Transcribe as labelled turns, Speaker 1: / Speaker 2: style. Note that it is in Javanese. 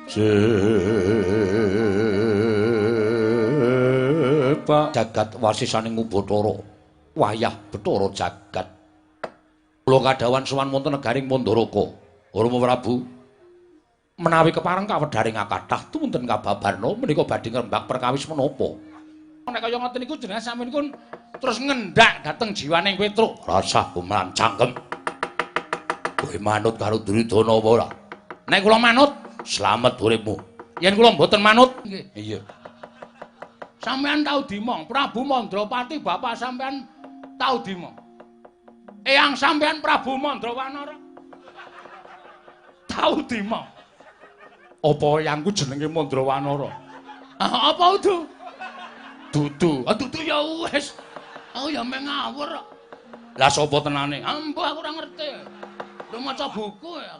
Speaker 1: Jepak jagat wasisaning Ubathara wayah Bathara jagat. Kula kadhawan sowan wonten negaring Mandaraka. Rama Prabu, menawi kepareng kawedharing akathah tumunten kababarna menika badhe ngrembak perkawis menapa? Nek kaya ngoten niku jenengan sampeyan kun terus ngendak dhateng jiwaning Petruk. Rasah kumalan cangkem. Kowe manut karo Duryudana apa ora? Nek kula manut, slamet uripmu. Yen kula mboten manut, nggih. Iya. Sampeyan tau dimong, Prabu Mandrapati bapak sampeyan tau dimong. Eyang sampeyan Prabu Mandrawanara tau dimong. Apa eyangku jenenge Mandrawanara? Ah, apa udu? Dudu. Ah, dudu ya wis. Aku ya meh ngawur kok. Lah sapa tenane? Ambuh aku ora ngerti. Lu maca buku ya.